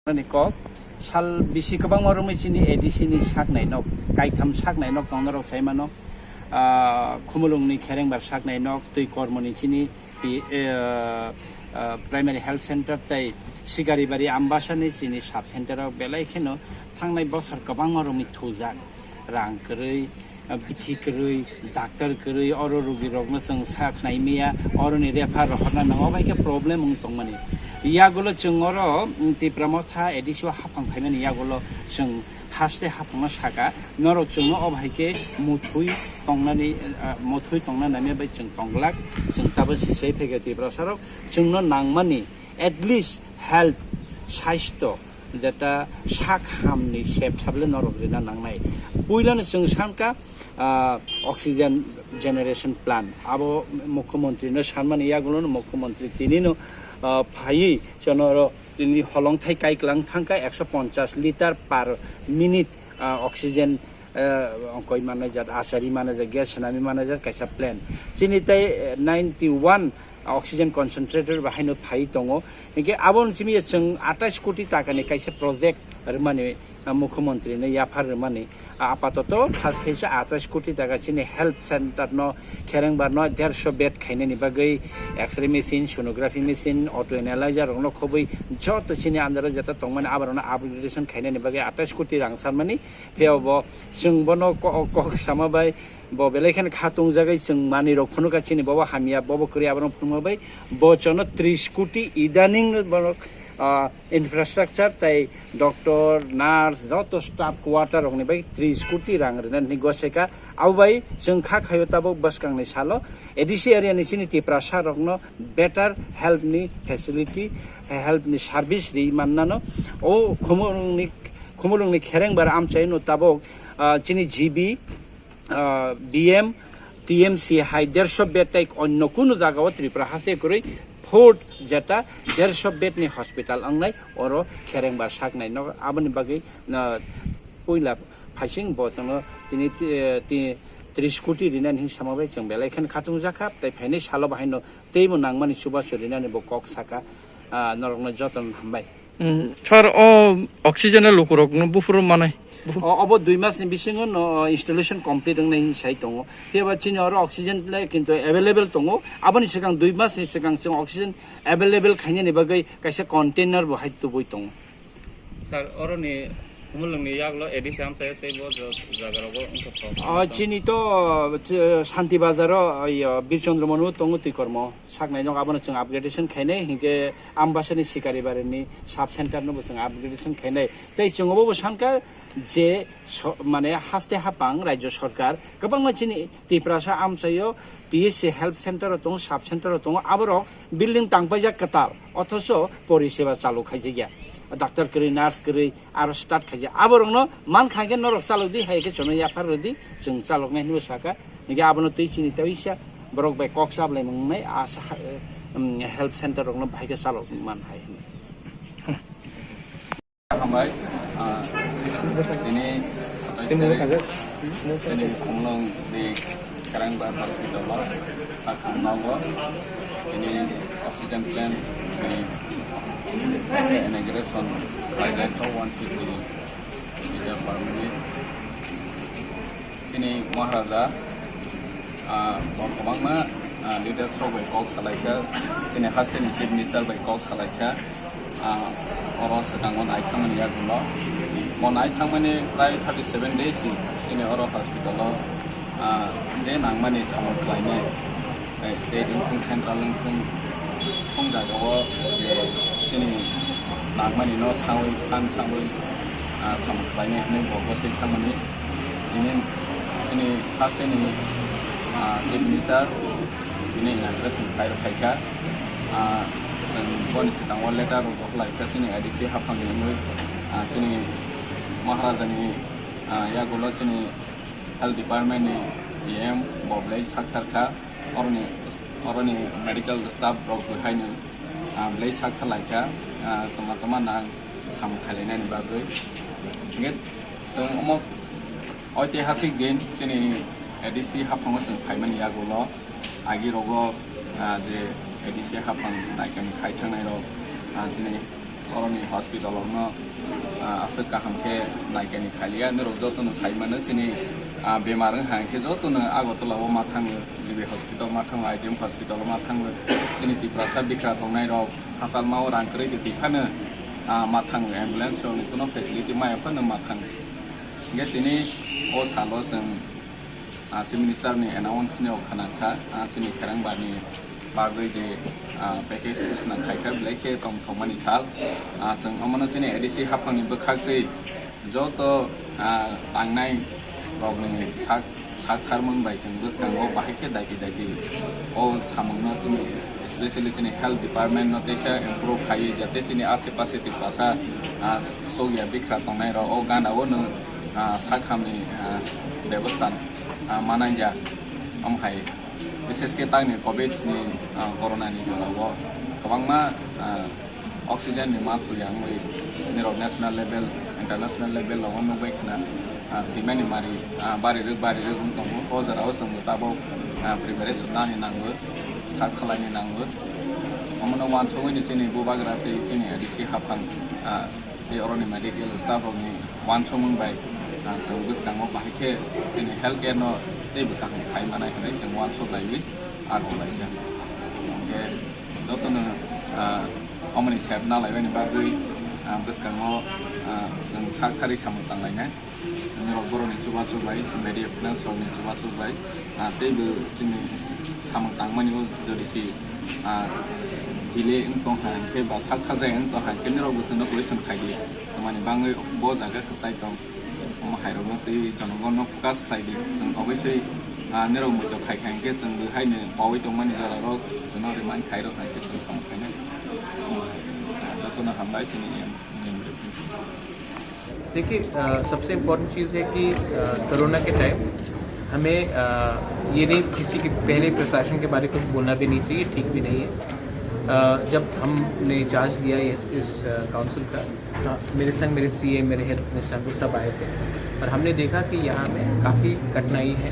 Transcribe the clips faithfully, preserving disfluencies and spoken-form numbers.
Ni kok sal bisi kwbangma romwi chini A D C ni saknai nok, kaitham saknai nok tongna rok sai mano. Ah, Khumulwng ni Kherengbar saknai nok, twi kormo ni chini pi-, eh, ah, primary health center tei Sigaribari Ambasa ni chini sub center o belai kheno thangnai bosor kwbangma romwi thujak. Rang kwrwi, ah, bithi kwrwi, doctor kwrwi, oro rugirokno chwng sak nai maya, oroni refer rohorna nango, bai khe problem wng tongmani. Yagulo chwng oro, mm, Tipra Motha A D C o haphang phaimani yagulo chwng haste haphangno saka, norok chwngno o bahai khe muthwi tongnani, ah, muthwi tongna namya bai chwng tongglak, chwng tabuk sisai phaikha Tiprasarok, chwngno nangmani at least health, saisto, jeta sak hamni sep sable norok rina nangnai. Puilano chwng sankha, ah, oxygen generation plant. Abo mukhyamantri no sanmani yagulo no mukhyamantri tini no, ah, phaiwi chonoro tini holongthai kaiklang thangkha ekso ponchas liter per minute, ah, oxygen, ah, ongkoi manai jat, achari manai jat, gas swnami manai jat kaisa plant. Chini tei, eh, ninety one oxygen concentrator bahaino phai tongo. Hinkhe aboni simi chwng atais koti takani kaisa project rwmani, ah, mukhyamantri no yaphar rwmani. Ah, apatoto first phase o atais koti taka chini health center no Kherengbar no dersho bed khainani bagwi X-ray machine, sonography machine, auto analyzer rokno khobwi joto chini under o jeta tongmani aborokno upgradation khainani bagwi atais koti rang sanmani. Phiya bo chwng bono ko-, kok sama bai bo belai kheno kha tongjagwi chwng manwi rok phunukha chini bobo hamya, bobo kwrwi, aborok phunukma bai bo chono tris koti idaning borok, ah, infrastructure tei doctor, nurse, joto staff quarter rokni bai tris koti rang rwna hinwi goseka. Abo bai chwng kha khaio tabuk bwskangni salo A D C area ni chini Tiprasa rokno better health ni facility, health ni service ri mannano. O Khumulwng ni, Khumulwng ni Kherengbar amchaino tabuk, ah, chini G B, ah, B M, T M C hai dersho bed tei onno kunu jagao Tripura haste kwrwi fourth jeta dersho bed ni hospital wngnai oro Kherengbar saknai no aboni bagwi, ah, puila phaising bo chwngno tini ti-, ti-, tris koti rinani hinwi sama bai chwng belai kheno khatung jakha tei phainai salo bahaino teibo nangmani chubachu rinani bo kok saka, ah, norokno jotono hambai. Mm, sir, o oxygen o lukurokno buphuru manai? Buphu- O, obo dui masni bisingo no installation complete wngnai hinwi sai tongo. Phiya ba chini oro oxygen le kintu available tongo. Aboni swkang dui masni swkang chwng oxygen available khainani bagwi kaisa container bo hai tubui tongo. Sir, oroni Khumulwngni yaklo A D C amchaio tei bo jo-, jagarogo wngkha kok. O, chini to, ch-, Shanti Bazar o, yo, Bir Chandra Manu tongo twi kormo. Saknai nok abono chwng upgradation khainai, hinkhe Ambasani Sikaribarini sub center no bo chwng upgradation khainai. Tei chwng obo bo sankha je so-, mane haste hapang Rajya Sarkar kwbangma chini Tiprasa amchaio P H C health center o tongo, sub center o tongo, aborok building tangpaijak kwtal, othocho poriseba chalu khaijakya. Doctor kwrwi, nurse kwrwi, aro start khaijak. Aborokno mankha khe norok chalokdi, hai khe chwngno yaphar rwdi, chwng chaloknai hinwi saka. Hinkhe abono twi chini tei sa borok bai kok chablai wngnai, asa, um, health center rokno bahai khe chalok man hai hinwi. Hambai, ah, tini, tini, tini Khumulwng ni Kherengbar hospital o, sakang nogo, tini oxygen plant ni inauguration khlaijak kha one fifty liter per minute. Chini Maharaja, ah, bo kwbangma, ah, leaders rok bai kok salaikha, chini hasteni Chief Minister bai kok salaikha, ah, oro swkango naithangmani yagulo. Bo naithangmani prai thirty seven days si chini oro hospital o, ah, je nangmani samung khlainai. Tei state wngthung, central wngthung, thung jagao je chini nangmani no sawi, phan sawi, ah, samung khlainai hinwi bo bwsai thangmani. Tini chini hasteni Ah, Chief Minister bini inauguration khai rok khaikha. Ah, chwng boni swkango letter rok lai kha chini A D C haphangni wngwi, ah, chini Maharajani, ah, yagulo chini Health Department ni E M bo belai sakthar kha. Oroni, oroni medical staff rok bo haino, ah, belai sakthar lai kha, ah, tongma tongma nang samung khailainani bagwi. Hingkhe chwng omo oitihasik din chini A D C haphango chwng phaimani yagulo agi rogo, ah, je A D C haphang naikani khai thangnai rok, ah, chini oroni hospital rokno, ah, aswk kaham khe naikani khailia. Norok jotono sai mano chini, ah, bemar wngkha hwnkhe jotono Agartala o ma thango, G B hospital ma thango, I G M hospital o ma thango, chini Tiprasa bikra tongnai rok hachal mao rang kwrwi twi phano, ah, ma thango, ambulance rokni kuno facility maya phano ma thango. Hingkhe tini o salo chwng, ah, Chief Minister ni announce ni rok khna kha, ah, chini kherang bani bagwi je, ah, package swnam khai kha belai khe tong thokmani sal. Ah, chwng omono chini A D C haphangni bwkhak twi joto, ah, tangnai rokni sak, sak tharmung bai chwng bwskango bahai khe daiti daiti o samungno chini, especially chini health department no teisa improve khaiwi jate chini ase pase Tiprasa, ah, chokya bikra tongnai rok o gana o nwng, ah, sak hamni, ah, bebostha, ah, mananja amhai. Bishesh khe tangni covid ni, ah, corona ni jora o kwbangma, ah, oxygen ni ma thwi ang wi nirok national level, international level rogo nukbai khna, ah, thwimani mari, ah, bari rwk, bari rwk wng tongo. O jora o chwng bo tabok, ah, preparation nani nango, sak khalai ni nango. Omono wansugwi ni chini bubagra tei chini A D C haphang, ah, tei oroni medical staff rokni wansukmung bai, ah, chwng bwskango bahai khe chini health care no teibo kaham khai manai hwnwi chwng wansuk laiwi aro laijak. Hwnkhe jotono, ah, omoni sep na laibani bagwi, ah, bwskango, ah, chwng sak thari samung tanglainai. Norok borokni chubachu bai, media friends rokni chubachu bai, ah, teibo chini samung tangmani o jodi si, ah, delay wng tong hai khe ba sak thajai wng tong hai khe norok bo chwngno question khai di. Tamani bangwi bo jaga kwchai tong. Omo hai rokno tei jonogon no focus khlai di. Chwng obviously, ah, norok muitok khai khai khe chwng bo haino paui tongmani jora rok chwngno remind khai rok hai khe chwng samung khainai. Jotono hambai chini em, em. देखिए, अ, सबसे इम्पोर्टेंट चीज़ है कि, अ, कोरोना के टाइम हमें, अ, ये नहीं, किसी के पहले प्रशासन के बारे में कुछ बोलना भी नहीं चाहिए, ठीक भी नहीं है। अ, जब हमने चार्ज लिया ये, इस, अ, काउंसिल का, तो मेरे संग मेरे सीएम, मेरे हेल्थ मिनिस्टर, हम लोग सब आए थे और हमने देखा कि यहाँ में काफ़ी कठिनाई है।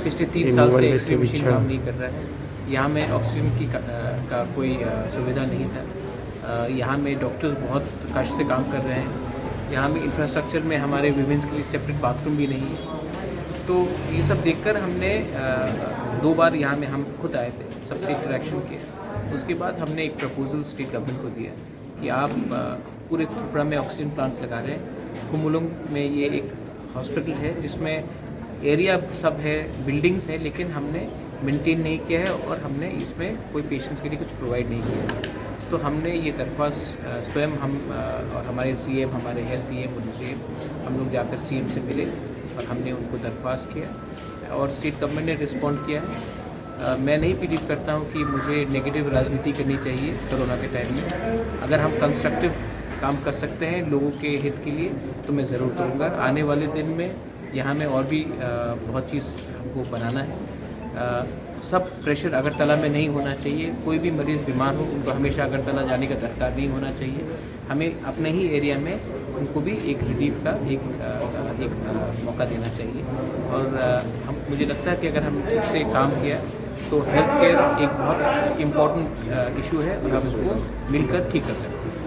पिछले तीन साल से एक्सरे मशीन काम नहीं कर रहा है। यहाँ में ऑक्सीजन की का, अ, का कोई, अ, सुविधा नहीं था। अ, यहाँ में डॉक्टर्स बहुत कष्ट से काम कर रहे हैं। यहाँ में इंफ्रास्ट्रक्चर में हमारे विमेंस के लिए सेपरेट बाथरूम भी नहीं है। तो ये सब देखकर हमने, अ, दो बार यहाँ में हम खुद आए थे, सबसे इंटरेक्शन किया। उसके बाद हमने एक प्रपोजल स्टेट गवर्नमेंट को दिया कि आप, अ, पूरे त्रिपुरा में ऑक्सीजन प्लांट्स लगा रहे हैं। खुमुलुंग में ये एक हॉस्पिटल है जिसमें एरिया सब है, बिल्डिंग्स है, लेकिन हमने मेंटेन नहीं किया है और हमने इसमें कोई पेशेंट्स के लिए कुछ प्रोवाइड नहीं किया है। तो हमने ये दरख्वास्त, अ, स्वयं हम, अ, और हमारे सीएम, हमारे हेल्थ ईएम और दूसरे, हम लोग जाकर सीएम से मिले और हमने उनको दरख्वास्त किया और स्टेट गवर्नमेंट ने रिस्पॉन्ड किया है। अ, मैं नहीं बिलीव करता हूँ कि मुझे नेगेटिव राजनीति करनी चाहिए कोरोना के टाइम में। अगर हम कंस्ट्रक्टिव काम कर सकते हैं लोगों के हित के लिए, तो मैं ज़रूर करूँगा। आने वाले दिन में यहाँ में और भी, अ, बहुत चीज़ हमको बनाना है। अ, सब प्रेशर अगरतला में नहीं होना चाहिए। कोई भी मरीज़ बीमार हो, उनको हमेशा अगरतला जाने का दरकार नहीं होना चाहिए। हमें अपने ही एरिया में उनको भी एक रिलीफ का एक, अ, एक, अ, मौका देना चाहिए। और, अ, हम, मुझे लगता है कि अगर हम ठीक से काम किया तो हेल्थ केयर एक बहुत इम्पोर्टेंट, अ, इशू है और हम इसको मिलकर ठीक कर सकते हैं।